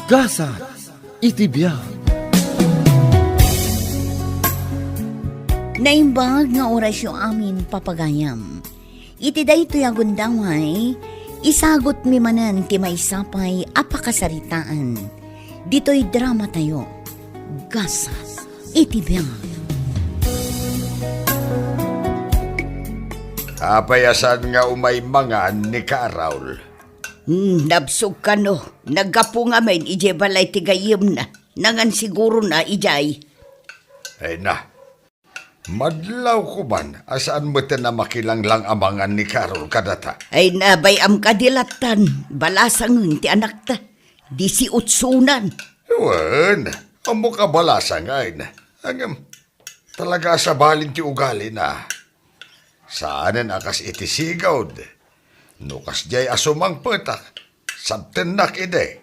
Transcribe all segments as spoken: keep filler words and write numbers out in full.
Gasat iti biag. Naimbag nga orasyo amin, papagayam. Iti daytoy a gundaway, isagutmi manen ti maysa pay a pakasaritaan. Ditoy dramatayo, Gasat iti biag. Apay a saan nga umay mangan ni Carol? Hmm, nabsog kano. Naggapu ngamin idiay balay ti gayyemna. Nangan sigurona idiay. Ay na, madlawko man a saan metten a makilanglang a mangan ni Carol kadata. Ay na, bay-am kadi lattan, balasangen ti anakta. Disiotsonan. Wen, ammok a balasangen. Ngem, talaga a sabali ti ugalina. Saanen a kas iti sigud. No kasdiay a sumangpetak, sabtennak idi.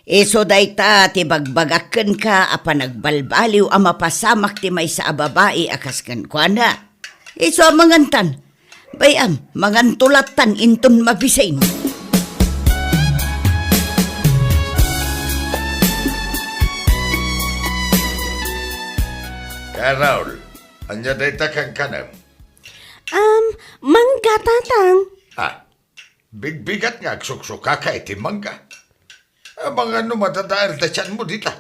Isu dayta ti bagbagak kenka a panagbalbaliw a mapasamak ti maysa a babai a kas kenkuana. Isu a mangantan. Bay-am, manganto lattan inton mabisin. Carol, ania dayta kankanem? Um, mangga, Tatang. Ha? Bigbigat nga agsuksukaka iti mangga. Amangan no madadael ti tianmo dita.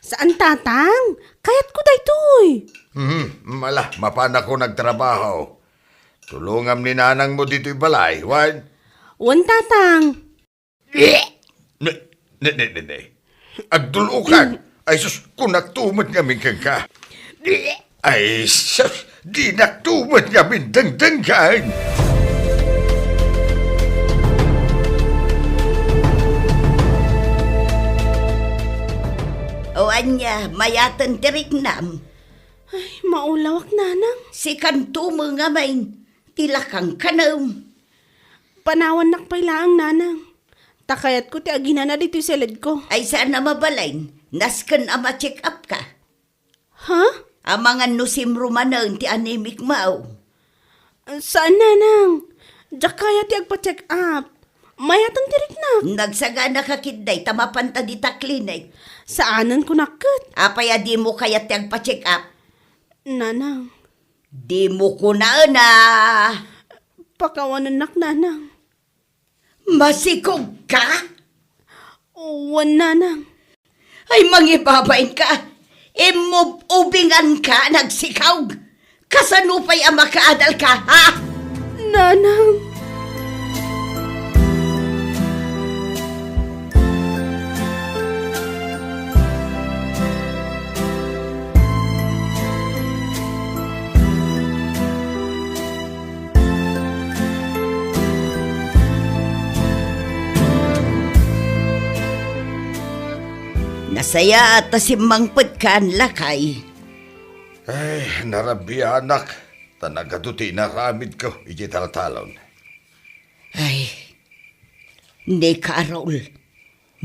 Saan, Tatang. Kayatko daytoy. Hmm, ala, mapanakon agtrabaho. Tulongam ni nanangmo ditoy balay, wen? Wen, Tatang. Ne, ne, ne, ne, ne. Agdul-okak. Ay sus, kunakto met ngamin kenka. Ay sus, dinakto met ngamin dengdenggen. O ania, mayaten ti riknam? Ay, maulawak, Nanang. Sikanto met ngamin ti lakangkanem. Panawannak pay laeng, Nanang. Ta kayatko ti aginana ditoy siledko. Ay, saan a mabalin. Nasken a ma-check up ka. Ha? Amangan no simro manen ti anemic mo. Saan, Nanang. Diak kayat ti agpa-check up. Mayaten ti riknak. Nagsagana ka ketdi ta mapanta dita clinic. Saanen kunak ket. Apay a dimo kayat ti agpa-check up? Nanang. Dimo kunaen a. Pakawanennak, Nanang. Masikog ka? Wen, Nanang. Ay, mangibabain ka. Immub-ubingan ka, nagsikog. Kasano pay a makaadal ka, ha? Nanang. Nasayaat ta simmangpetkan, lakay. Ay, narabianak, ta nagadu ti inaramidko iti taltalon. Ay, ni Carol,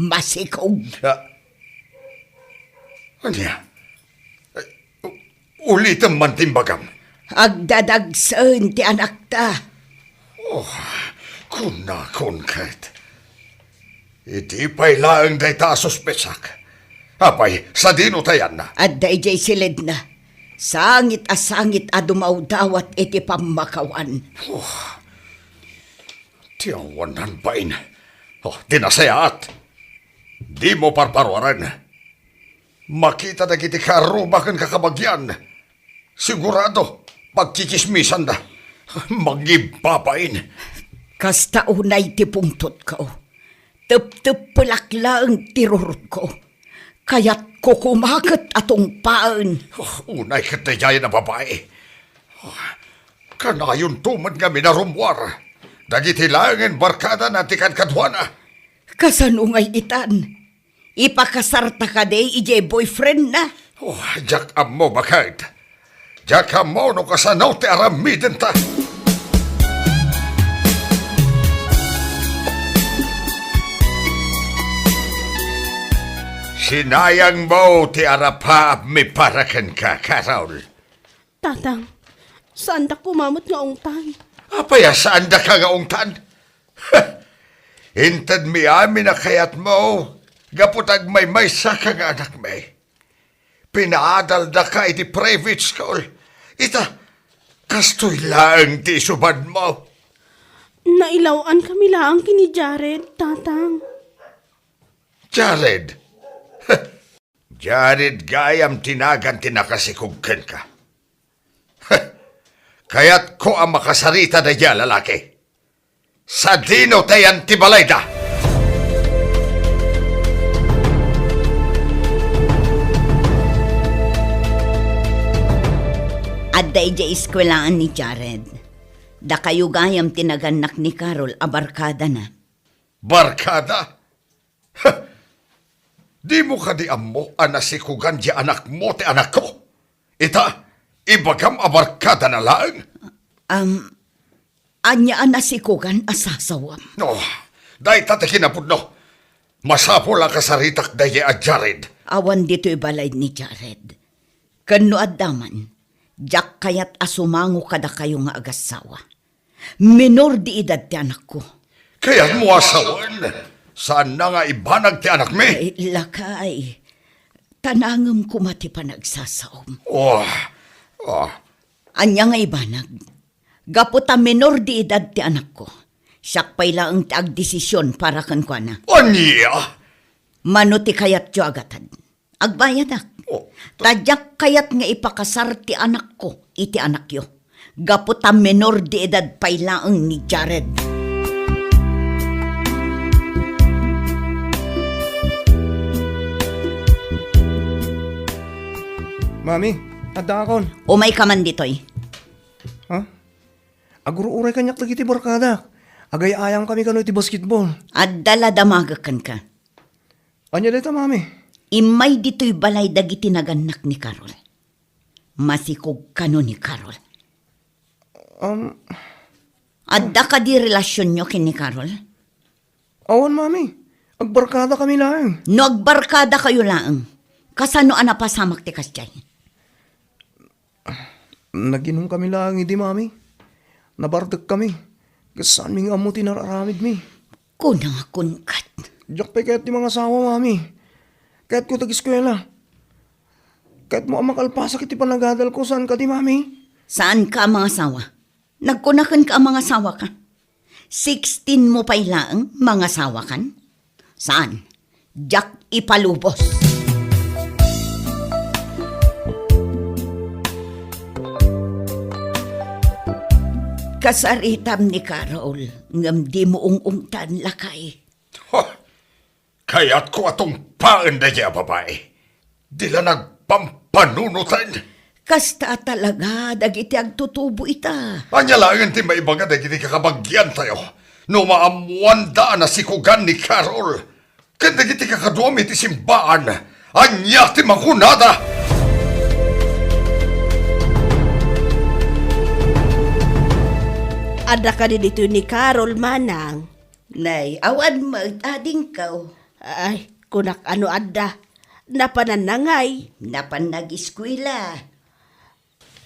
masikog. Ah. Ania? Ay, u-, ulitem man ti imbagam. Agdadagsen ti anakta. Oh, kunakon ket. Idi pay laeng dayta a suspetsak. Apay, sadino ta ayanna? Adda idiay siledna. Sangit a sangit a dumawdawat iti pammakawan. Oh. Ti awanan bain. Oh, di nasayaat. Dimo parparuaren. Makita dagiti kaarruma ken kakabagian. Sigurado, pagkikismisanda. Mangibabain. Kasta unay ti pungtotko. Tepteppelak laeng ti rurotko. Kayatko koma ket a tungpaen. Oh, unay ket daydiay a babai. Oh, kanayonto met ngamin a rummuar. Dagiti laengen barkadana ti kadkaduana. Kasano ngay itan? Ipakasarta kadi idiay boyfriendna? Oh, diak ammo baket. Diak ammo no kasano ti aramidenta. Sinayangmo ti arapaapmi para kenka, Carol. Tatang, saandak koma met nga ungtan. Apay a saandaka nga ungtan? Intedmi amin a kayatmo, Gapu ta agmaymaysaka nga anakmi, pinaadaldaka iti private school. Ita, kastoy laeng ti isubanmo. Nailaw-ankami laeng ken ni Jared, Tatang. Jared? Jared gayam ti nagan ti nakasikog kenka. Kayatko a makasarita daydiay a lalaki. Sadino ti ayan ti balayda? Adda idiay eskuelaan ni Jared. Dakayo gayam ti nagannak ni Carol a barkadana. Barkada? Dimo kadi ammo a nasikogan ti anakmo ti anakko? Ita, ibagam a barkadana laeng. Am, ania a nasikogan a sasawam? No, dayta ti kinapudno. Masapul a kasaritak daydiay a Jared. Awan ditoy balay ni Jared. Ken no adda man, diak kayat a sumango kadakayo nga agassawa. Minor de edad ti anakko. Kayatmo a sawen? Saanna nga ibanag ti anakmi? Ay, lakay. Tanangem koma ti panagsasaom. Oh, oh. Ania nga ibanag? Gapu ta minor de edad ti anakko, siak pay laeng ti agdesision para kenkuana. Ania? Mano ti kayatyo a gatad? Agbayadak. Oh, ta- Ta diak kayat nga ipakasar ti anakko iti anakyo, gapu ta minor de edad pay laeng ni Jared. Mami, adda akon. Umayka man ditoy. Ha? Agur-uray kaniak dagiti barkadak. Agay-ayamkami kano iti basketball. Adda la damagek kenka. Ania dayta, Mami? Immay ditoy balay dagiti nagannak ni Carol. Masikog kano ni Carol. Um, Adda kadi relasionyo ken ni Carol? Awan, Mami. Agbarkadakami laeng. No agbarkadakayo laeng, kasano a napasamak ti kasdiay? Nag-inumkami laeng idi, Mami. Nabartekkami. Ket saanmi nga ammo ti nararamidmi. Kuna nga kunkat. Diak pay kayat ti mangasawa, Mami. Kayatko ti ageskuela. Kayatmo a makalpasak iti panagadalko, saan kadi, Mami? Saanka a mangasawa? Nagkuna kenka a mangasawaka. Sixteen mo pay laeng, mangasawakan? Saan? Diak ipalubos. Kasaritam ni Carol, ngem dimo ung-ungtan, lakay. Huh! Kayatko a tungpaen daydiay a babai. Di la nagpampanunoten. Kasta a talaga dagiti agtutubo ita. Ania laengen ti maibaga dagiti kakabagiantayo no maammoanda a nasikogan ni Carol? Ken dagiti kakaduam iti simbaan, ania ti makunada? Adda kadi ditoy ni Carol, manang? Nay, awan met, adingko. Ay, kunak a no adda. Napananna ngay? Napan nagiskuela.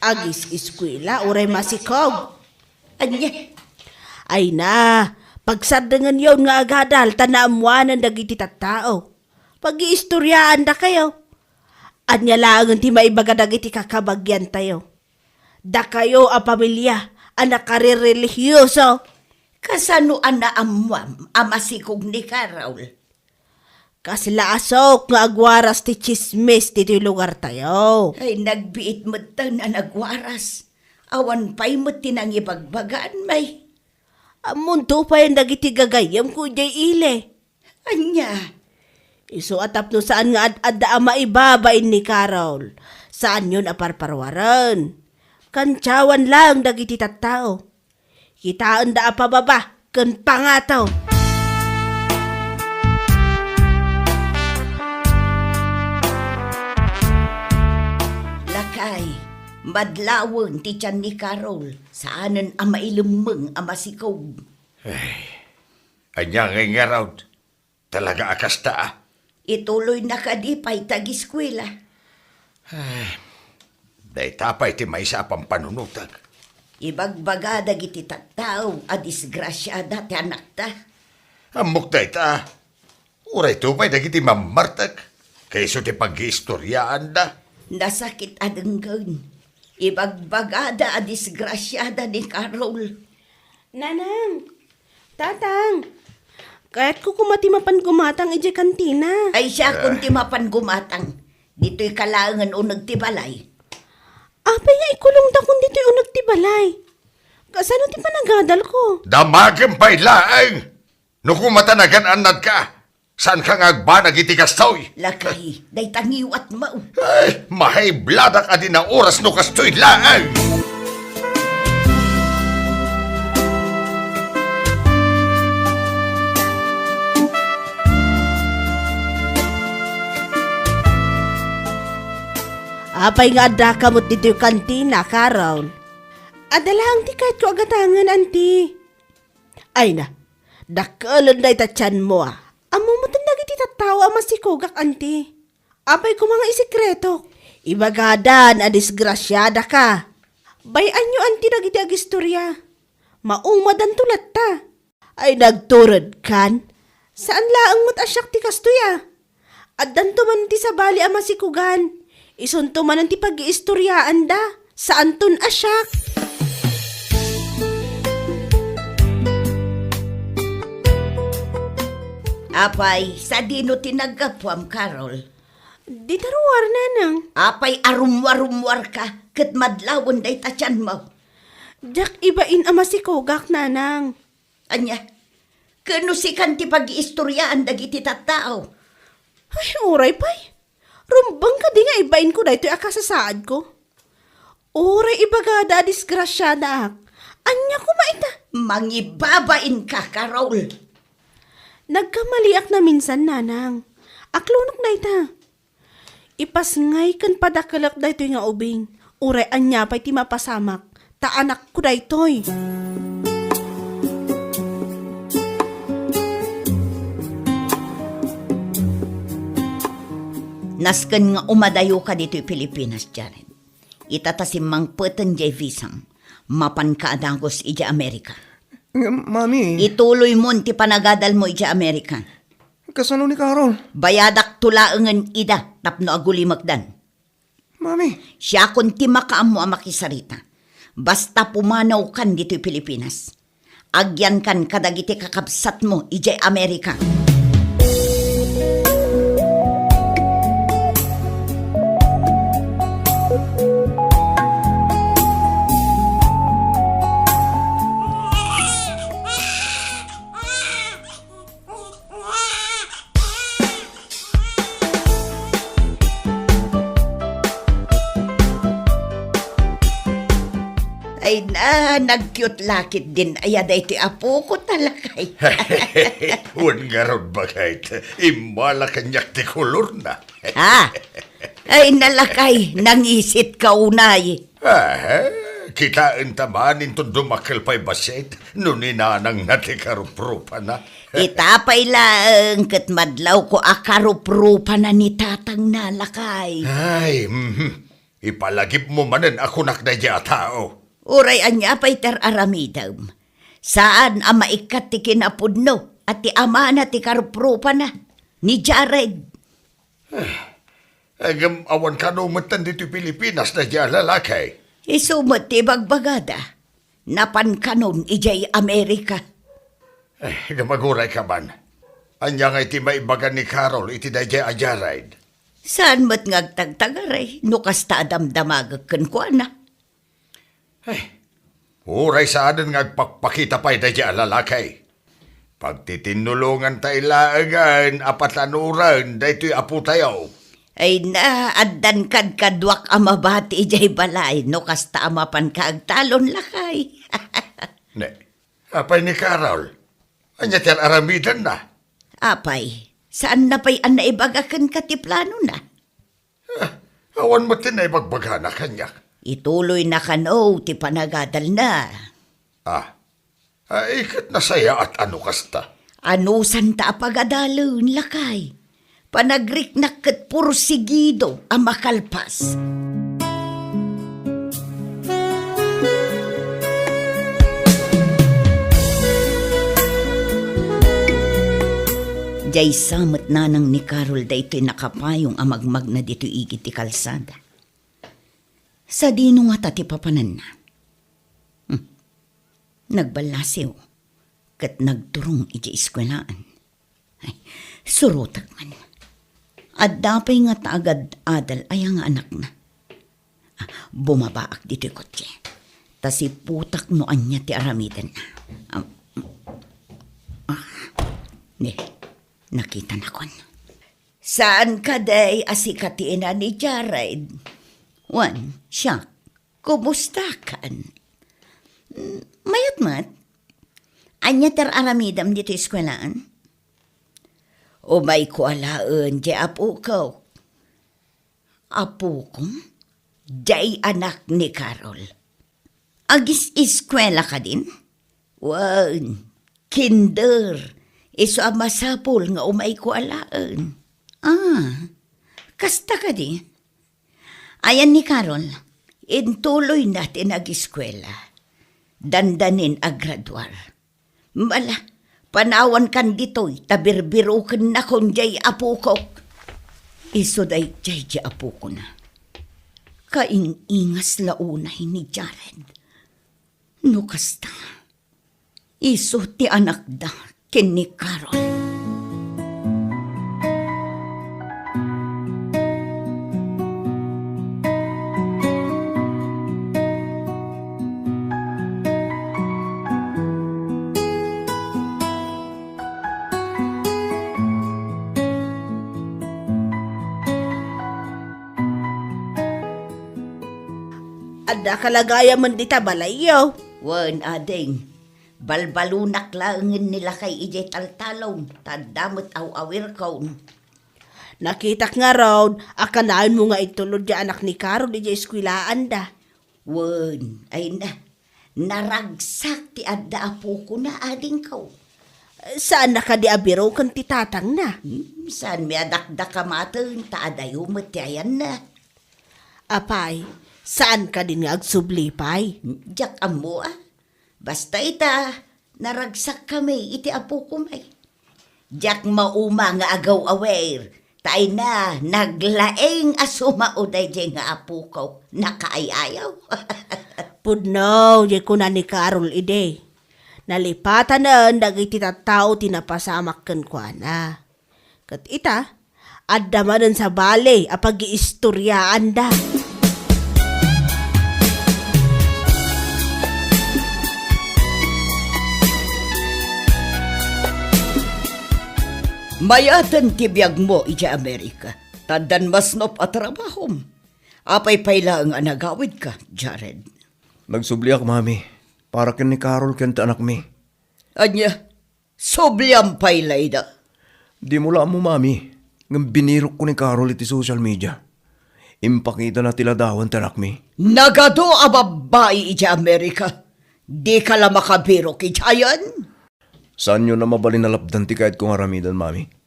Agis-iskuela, uray masikog. Ania? Ay na, pagsardengenyon nga agadal ta naammoanen dagiti tattao. Pag-iistoriaandakayo. Ania laengen ti maibaga dagiti kakabagiantayo? Dakayo a pamilia a nakarerelihioso. Kasano a naammoam a masikog ni Carol? Kasla asok nga agwaras ti tsismis ditoy lugartayo. Ay, nagbiit metten a nagwaras. Awan pay met ti nangibagbagaan, may. Ammonto payen dagiti gagayyemko idiay ili. Ania? Isu a tapno saan nga ad-adda a maibabain ni Carol, saanyon a parparuaren. Kantiawan laeng dagiti tattao. Kitaenda a pababa ken pangato. Lakay, madlawen ti tian ni Carol, saanen a mailemmeng a masikog. Ay, ania ngay ngarud? Talaga a kasta, a? Ituloyna kadi pay ti agiskuela? Ay, dayta pay ti maysa a pampanunotek. Ibagbaga dagiti tattao a disgrasiada ti anakta. Ammok dayta. Uray to pay dagiti mammartek, ket isu ti paggiistoriaanda. Nasakit a denggen. Ibagbagada a disgrasiada ni Carol. Nanang, Tatang, kayatko koma ti mapan gumatang idiay kantina. Ay, siakon ti mapan gumatang. Ditoy ka laengen uneg ti balay. Apay nga ikulongtakon ditoy uneg ti balay? Kasano ti panagadalko? Damagem pay laeng! No koma ta nagan-annadka, saanka nga agbanag iti kastoy? Lakay, dayta ngiwatmo. Ay, mahaibladak a di naoras no kastoy laeng! Apay nga addaka met ditoy kantina, Carol? Adda laeng ti kayatko a gatangen, Auntie. Ay na, dakkel dayta tianmo, a. Ammom met dagiti tattao a masikogak, Auntie. Apay koma nga isekretok? Ibagadan a disgrasiadaka. Bay-anyo, Auntie, dagiti agistoria. Maumadanto latta. Ay, nagturedkan? Saan laeng met a siak ti kastoy, a. Addanto manen ti sabali a masikogan. Isunto manen ti paggiistoriaanda. Saanton a siak. Apay, sadino ti naggapuam, Carol? Dita ruar, Nanang. Apay, arumwarumwarka, ket madlawen dayta tianmo. Diak ibain a masikogak, Nanang. Ania? Ket no sikan ti pag-iistoriaan dagiti tattao? Ay, uray pay. Rumbeng kadi nga ibainko daytoy a kasasaadko? Uray ibagada a disgrasiadaak. Ania koma ita? Mangibabainka, Carol. Nagkamaliak naminsan, Nanang. Aklonok dayta. Ipasngay ken padakelek daytoy nga ubing. Uray ania pay ti mapasamak, ta anakko daytoy. Nasken nga umadayoka ditoy Pilipinas, Jared. Ita ta simmangpeten diay visam, mapanka a dagus idiay Amerika. Ngem, Mami. Ituloymon ti panagadalmo idiay Amerika. Kasano ni Carol? Bayadakto laengen ida tapno agulimekdan. Mami. Siakon ti makaammo a makisarita. Basta pumanawkan ditoy Pilipinas. Agyankan kadagiti kakabsatmo idiay Amerika. Ay na, nag-cute lakay din aya daytoy apoko ta, lakay. Wen ngarud, baket, immala kaniak ti kolorna. Ah, ay na, lakay, nangisit ka unay. Ah, kitaenta man inton dumakkel pay bassit, no ni nanangna ti karuprupana. Ita pay laeng ket madlawko a karuprupana ni tatangna, lakay. Ay, mhm. Ipalagipmo manen a kunak daydiay a tao. Uray ania pay ti ar-aramidem. Saan a maikkat ti kinapudno a ti amana ti karuprupana, ni Jared. Eh, ngem awan kano metten ditoy Pilipinas daydiay a lalaki. Isu met ti ibagbagada. Napan kanon idiay Amerika. Eh, ngem agurayka man. Ania ngay ti maibaga ni Carol iti daydiay a Jared? Saan met nga agtagtagaray no kasta a damdamagek kenkuana. Eh, uray saanen nga agpakpakita pay daydiay a lalaki. Pagtitinulonganta laengen a patanoren daytoy apotayo. Ay na, addan kadkaduak a mabati idiay balay no kasta a mapanka agtalon, lakay. Ne, apay ni Carol? Ania ti ar-aramidenna? Apay, saanna pay a naibaga kenka ti planona? Ah, awan met ti naibagbagana kaniak. Ituloyna kano ti panagadalna. Ah, ay ket nasayaat a no kasta. Anusanta a pagadalen, lakay. Panagriknak ket porsigido a makalpas. Daysa met nanang ni Carol daytoy nakapayong a magmagna ditoy igid ti kalsada. Sadino ngata ti papananna? Hmm. Nagballasiw ket nagturong idiay eskuelaan. Ay, surotek man. Adda pay ngata agad-adal aya nga anakna. Ah, bumabaak ditoy kotse. Ta siputak no ania ti aramidenna. Ah, ah, ne, nakitanakon. Saan kadi a sikatina ni Jared? Wen, siak, kumustakan? Mm, mayat met? Ania ti ar-aramidem ditoy eskuelaan? Umayko alaen, diay apokok. Apokom? Diay anak ni Carol. Agis-eskuela kadin? Wen, kinder. Isu a masapul nga umayko alaen. Ah, kasta kadi? Ayan ni Carol, intuloyna ti nagiskuela. Dandanin a graduar. Mala, panawankan ditoy, ta birbirokennakon diay apokok. Isu daydiay diay apokona. Kaing-ingas la unay ni Jared. No kasta, isu ti anakda ken ni Carol. Adda kalagayamen dita balayyo? Wen, ading. Balbalonak laengen ni lakay idiay taltalon, ta adda met aw-awirkon. Nakitak ngarud a kanayon mo nga itulod ti anak ni Carol idiay eskuelaanda. Wen, ay na, naragsak ti adda a pukona, adingko. Saanna kadi a biroken ti tatangna? Hmm, saanmi a dakdakamaten, ta adayo met ti ayanna. Apay, saan kadin nga agsubli pay? Hmm, diak ammo, a. Basta ita, naragsakkami iti apokon, ay. Diak mauma nga agaw-awir, ta ay na, naglaing a sumao daydiay nga apokok, nakaay-ayaw. Pudno, diay kuna ni Carol idi. Nalipatanen dagiti tattao ti napasamak kenkuana. Ket ita, adda manen sabali a pagiistoriaanda. Mayaten ti biagmo idiay Amerika, ta addan masnop a trabahom. Apay pay laeng a nagawidka, Jared? Nagsubliak, Mami, para ken ni Carol ken ti anakmi. Ania? Subliam pay layda. Dimo la ammo, Mami, ngem binirokko ni Carol iti social media. Impakitana ti ladawan ti anakmi. Nagadu a babbai idiay Amerika. Dika la makabirok idiayen? Saanyo a mabalin a lapdan ti kayatko nga aramiden, Mami.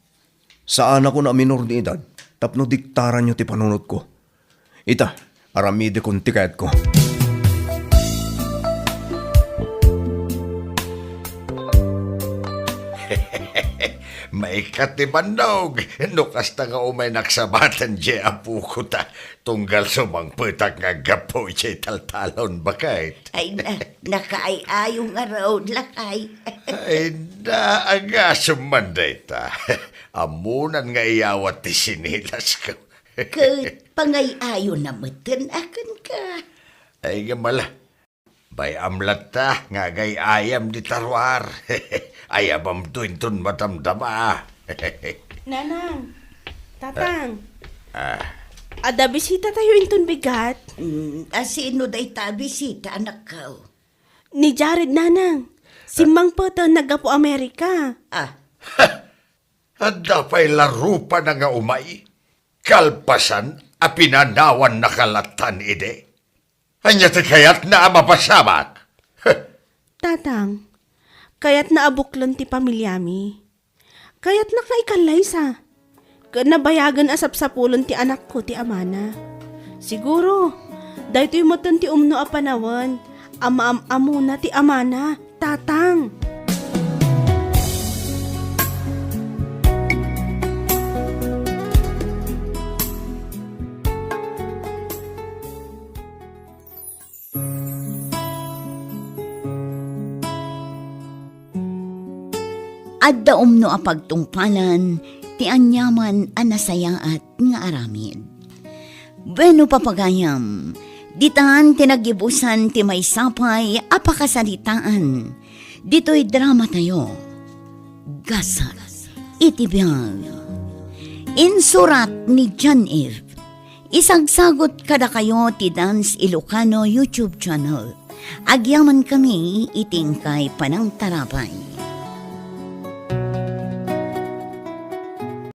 Saanakon a minor de edad tapno diktaranyo ti panunotko. Ita, aramidekon ti kayatko. Maikkat ti bannog, no kasta nga umay naksabaten diay apokota, tunggal sumangpetak nga aggapu idiay taltalon, baket. Ay na, nakaay-ayo ngarud, lakay. Ay na, agasem man dayta. Ammonan nga iyawat ti sinilasko. Ket pangay-ayona metten a kenka. Ay nga mala. Bay-am latta nga agay-ayam dita ruar. Ayabamto inton madamdama. Nanang, Tatang, Ah. adda bisitatayo inton bigat? Mm, a sino dayta a bisita, anakko? Ni Jared, Nanang. Simmangpeten naggapu Amerika. Ah. Adda pay la rupana nga umay, kalpasan a pinanawannaka lattan idi. Ania ti kayatna a mapasamak? Tatang, kayatna a buklen ti pamiliami. Kayatnak nga ikallaysa. Ken nabayagen a sapsapulen ti anakko ti amana. Siguro, daytoy metten ti umno a panawen a maam-amona ti amana, Tatang. Adda umno a pagtungpalan ti aniaman a nasayaat nga aramid. Bueno, papagayam, ditan ti naggibusan ti maysa pay a pakasaritaan ditoy dramatayo, Gasat iti Biag. Insurat ni John Eve. Isagsagot kadakayo ti Dance Ilocano YouTube channel. Agyamankami iti inkay panangtarabay.